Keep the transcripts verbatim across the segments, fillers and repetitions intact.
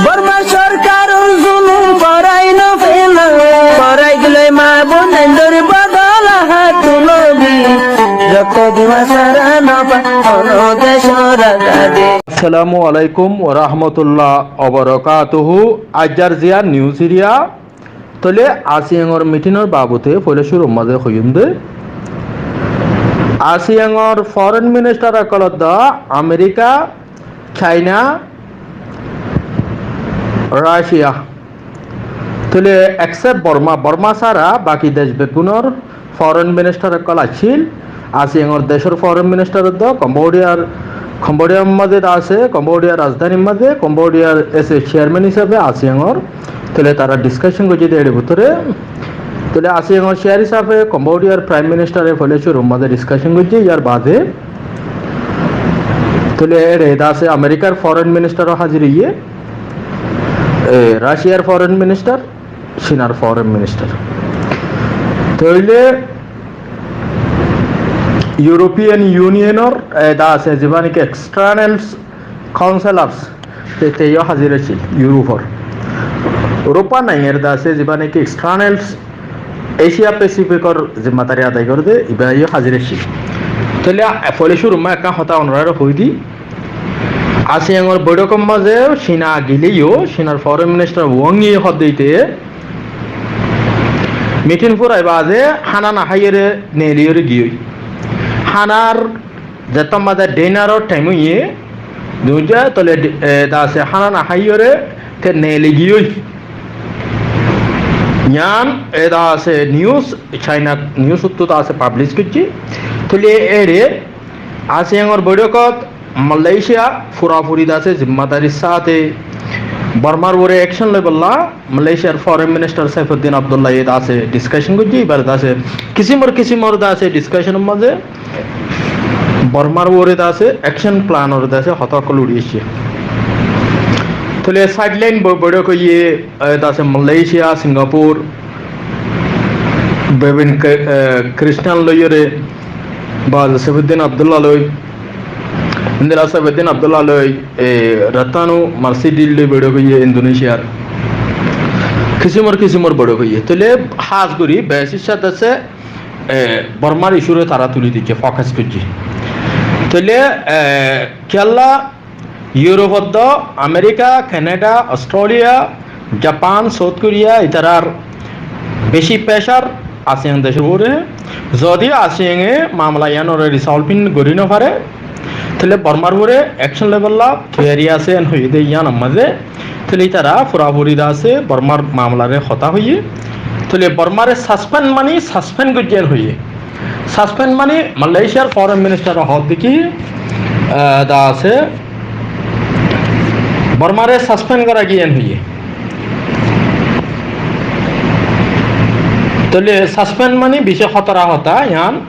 Borma sorkaror zulum forai no fela, forai dile ma bonaindor bodol ahat tulobi, rokto diwa sara no pa, hono decor azadi. Assalamu alaikum wa rahmatullah wa barakatuhu. Aijjar ziyan news iriya. Tóile ASEAN or meeting or babute foila cúrur mazé hoiyum de. ASEAN or foreign minister ókkol de America, China, Russia. Tóile except Borma, Borma sára baki dec beggúnor foreign minister ókkol accíl. ASEAN or decor foreign minister de Cambodia, Cambodia mazé de asé, Cambodia rajdanir mazé, Cambodia r ese chairman hísabe ASEAN or. Tóile tara discussion goijjé de ere bútore. Tóile ASEAN or chair hísabe Cambodia r prime minister e foila cúrur mazé discussion goijjé, yar bade tóile ere de asé America r foreign minister o házir óiye, e, Russia r foreign minister, China r foreign minister. Tóile European Union or, e, de asé ziba niki external councillors, te, teyo házir accíl Europe or. Europe naiyér de asé ziba niki external Asia Pacific or zimmadari adai goré de, iba yo házir accíl. Tóile, e, foila cúrur mazé ekkán hotá onorare hoi di. ASEAN or boitókor mazé China gilé yo, China r foreign minister Wang Yi hoó de íte, meeting furai bade hána no háiyore neeliyore giyói. Hánar zettót mazé dinner or time óiye, dujja tóile di-, e, de asé hána no háiyore te neeli giyói. Yián, e, de asé news, China news ottu de asé publish goijjé. Tóile ere ASEAN or boitókot Malaysia furafuri de asé zimmadarir sáte Bormar uore action loibolla Malaysia r foreign minister Saifuddin Abdullah ye de asé discussion goijjé, ibar de asé kisimor kisimor de asé discussion or mazé Bormar uore de asé action plan or de asé hotá ókkol uri aiccé. Tóile sideline bo-, boitók óiye, e, de asé Malaysia, Singapore, Bevin K-, e, Kristan loiyore, ba Saifuddin Abdullah loi, Indira Saifuddin Abdullah loi, e, Retno Marsudi loi boitók óiye Indonesia r. Kisimor kisimor boitók óiye. Tóile hás gorí beci sáte asé, e, Bormar issue re tara tuli diyé, focus goijjé. Tóile, e, kiyólla Europe ot de America, Canada, Australia, Japan, South Korea, itarar beci pressure ASEAN decor uore. Zodi ASEAN e mamala yián ore resolving gorí no fare, tóile Bormar uore action loibolla toiyari asé en hoiyé de yián or mazé. Tóile itara furafuri de asé Bormar mamala re hotá hoiyé. Tóile Bormare suspend mani suspend goijjé en hoiyé. Suspend mani Malaysia r foreign minister e hoó de ki, e, de asé Bormare suspend gora giyé en hoiyé. Tóile suspend mani beci hótara hotá yián.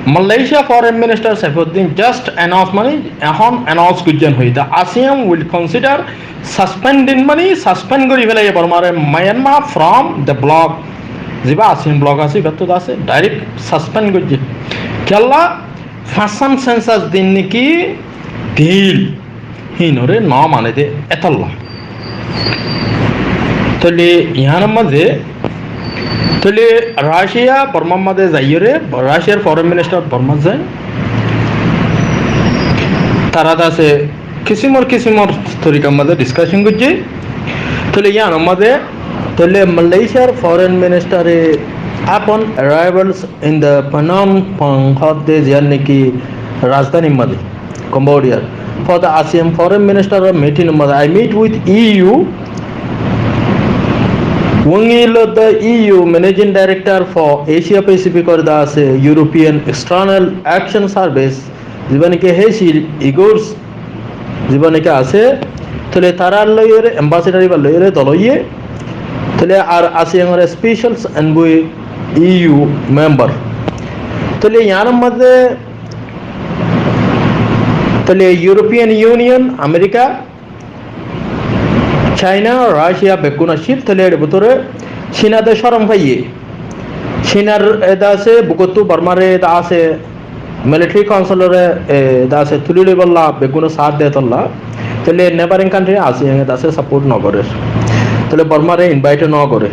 Malaysia foreign minister Saifuddin just announce mani ehón announce goijjé en hoiyé de ASEAN will consider suspending mani suspend gorí félaiye Bormare Myanmar from the bloc. Ziba ASEAN bloc asé, ibattú de asé, direct suspend goijjé. Kiyólla, fañs cen census din niki dil, hínore no mane de etolla. Tóile yián or mazé, tóile Russia Bormar mazé zaiyore, Russia r foreign minister Bormar zai. Tara de asé kisimor kisimor torikar mazé discussion goijjé. Tóile yián or mazé, tóile Malaysia r foreign minister e upon arrivals in the Phnom Penh hoó de ziyan niki rajdanir mazé, Cambodia r, for the ASEAN foreign minister meeting mazé, I meet with E U. Wang Yi loi de E U managing director for Asia Pacific or de asé European External Action Service, ziba niki Hazel Iggours, ziba niki asé, tóile tarar loiyore, ambassador ibar loiyore dol óiye, tóile ar ASEAN or special envoy E U member. Tóile yián or mazé tóile European Union, America, China, Russia beggún accíl, tóile ere bútore China de córom faiyé. China r, e, de asé, bukottú Bormare de asé, military council ore, e, de asé, tuli loibolla beggúne sáth de tolla. Tóile neighboring country ASEAN e dase support no gorer. Tóile Bormare invite no gore.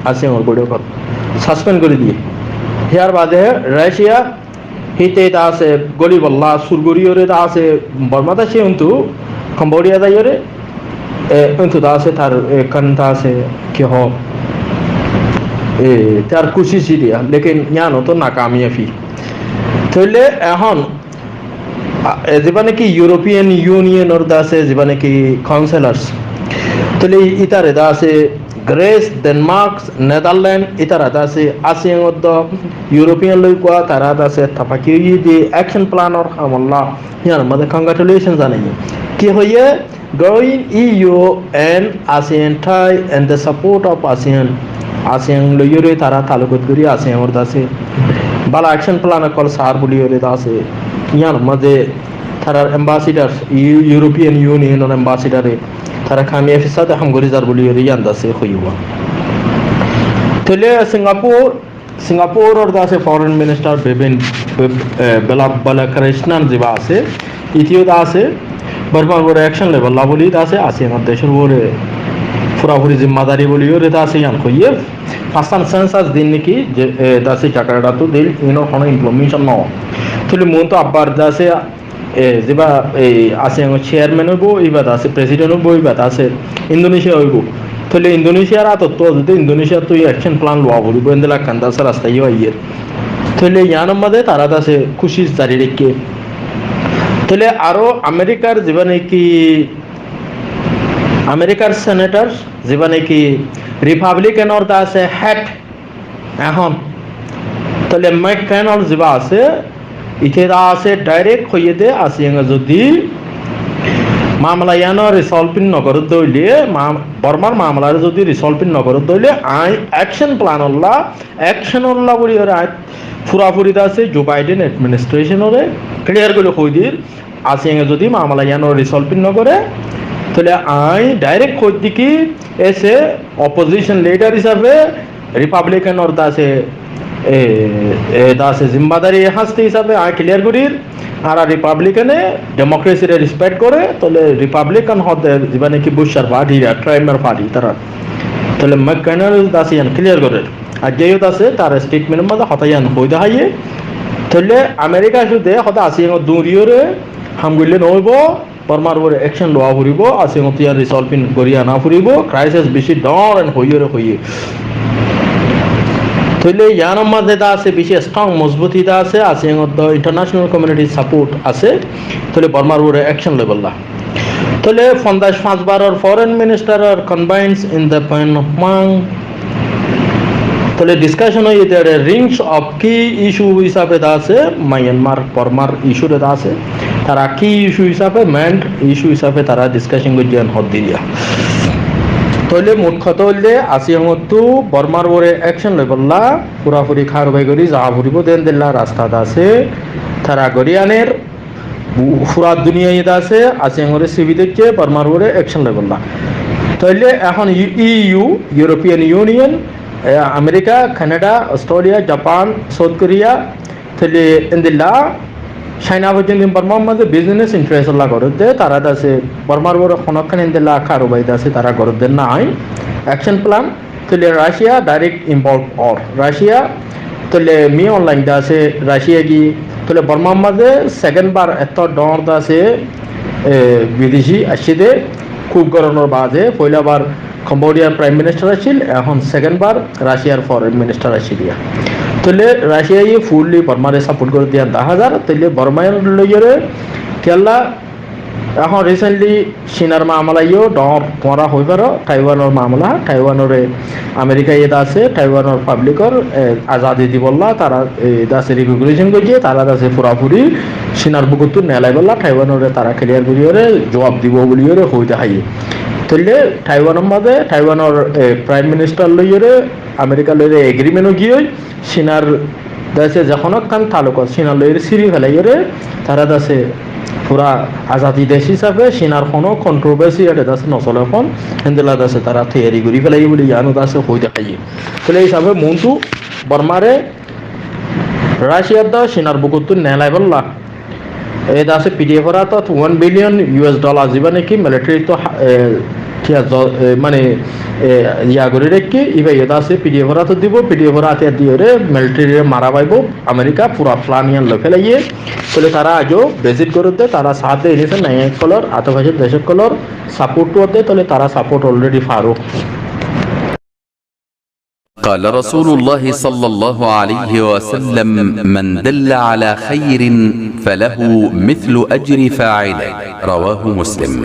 ASEAN or bóiṭokot suspend gori diye. Hiyar bade Russia hite dase goli bolla sur gori ore dase Borma dase untu Cambodia dai ore, e, untu dase tar ekkan dase ki ho, e, tar kusish diya, lekin yano to nakamiyabi. Tóile ehón, a, e, ziba naki European Union or dase, ziba naki councillors, tóile itare dase Greece, Denmark, Netherlands, itara dase ASEAN or do European loi gua tara dase tafaki oye de action plan or hamolla. Yar maze congratulation zanaiye. Ki hoiye? Growing E U and ASEAN tie and the support of ASEAN. ASEAN loiyore tara talukot gori ASEAN or dase bala action plan okkol sar buliyore dase. Yar maze tarar ambassador, Eu-, European Union or ambassador e tara kamiyabi sáte ham gori zar buliyore yan dase hoiye. Tóile Singapore Singapore or dase foreign minister Bibin, Bib-, e, Bala-, Balakrishnan ziba ase, itiyo dase Bormar uore action loi bolla buli dase ASEAN or decor uore furafuri zimmadari buli ore dase yan hoiye. Fastan census din naki je, e, dase Jakarta tu dil inor hono implementation no. Tóile muuntu abbar dase e, ziba, e, ASEAN or chairman oibo, iba dase president oibo, iba dase Indonesia oibo. Tóile Indonesia r atot to, zodi Indonesia ttu action plan lowa foribo, endilla ekkan dase rasta yo aiyer. Tóile yanor maze tara dase kusish zari rakke. Tóile aro Amerikar ziba naki, Amerikar senator ziba naki Republican or dase head, ehón tóile McConnell ziba ase, ite dase direct hoiye de ASEAN e zodi mamala yano resolving no gore de óile, ma-, Bormar mamala re zodi resolving no gore de óile, añí action plan olla, action olla buli ore añí furafuri dase Joe Biden administration ore clear gori hoi dir, ASEAN e zodi mamala yano resolving no gore, tóile añí direct hoi di ki, as a opposition leader hisabe Republican or dase, e, e, dase zimmadari haste hisabe añí clear gorir. Ar Republican e democracy re respect gore, tóile Republican hoó de ziba naki Bush or party, Trump or party tara. Tóile McConnell dase yan clear gore. Ar jeyo dase tar statement or maze hotá yan hoi dahaiye. Tóile America sude hotá ASEAN or duri ore ham goille no oibo. Bormar uore action lowa foribo, ASEAN ot iyan resolving gori ana foribo, crisis beci dor en hoiyore hoiye. Tóile iyanor maze de ase beci strong mozbuti de ase, ASEAN ot do international community support ase, tóile Bormar uore action loi bolla. Tóile fonjac fañs baror foreign minister or convenes in the Pyongyang Tóile discussion óiye de rings of key issue hísafe de asé Myanmar, Bormar issue re de asé. Tara key issue hísafe, main issue hísafe tara discussion goijjé en hoddiriya. Tóile mut hotá óilde ASEAN ottu Bormar uore action loibolla furafuri karbai gori za foribo de endilla rasta de asé. Tara gori aner. Bu-, fura duniyai de asé, ASEAN ore sibi deikké, Bormar uore action loibolla. Tóile ehón E U, European Union, e, America, Canada, Australia, Japan, South Korea, tóile endilla China foijjonto Bormar maze business interest olla gorédde, tara de asé Bormar uore honokkán endilla karbai de asé, tara gorédde nai, action plan. Tóile Russia direct involve or. Russia, tóile mi online de asé, Russia ki, tóile Bormar maze second bar etó dóñr de asé, e, bideshi aiccé de, coup goronor bade, foila bar Cambodia r Prime Minister accíl, ehón second bar Russia r Foreign Minister aiccé de. Tóile Russia ye fully Bormar e support gorédde dahá zar, tóile Bormar loiyóre, kiyólla Ehón recently Chinar mamala yó dóñr, tuáñra hoi faro, Taiwan or mamala, Taiwan ore America ye de asé, Taiwan or public or, e, azadi dibolla, tara, e, de asé recognition goijjé, tara de asé furafuri Chinar bukottú nelaibolla, Taiwan ore tara clear gori ore juab dibo buli ore hoi de haiye. Tóile Taiwan or maze, Taiwan or, e, Prime Minister loi ore, America loi ore agreement ói giyói, Chinar de asé ze hono ekkán taluk Chinar loi ore siri felai ore, tara de asé fura azadi dec hísafe Chinar hono controversy ede de asé no sole fon, endilla de asé tara toiyari gori felai buli yano de asé hoi de haiye. Tóile hísafe muntu Bormare Russia de Chinar bukottú nelaibolla Ede asé P D F or átot one billion U S dollar, ziba niki military to, e, kiya zo-, e, mane, e, iya gori raikké, iba ede asé P D F or átot dibo, P D F or átiyar diyore military re mara faibo, America pura plan iyan loi felaiyé. Tóile tara aijjó visit goródde, tara saádde inisé naiya ókkolor, atofaiza dec ókkolor support goródde, tóile tara support already faro. قال رسول الله صلى الله عليه وسلم: من دل على خير فله مثل أجر فاعله. رواه مسلم.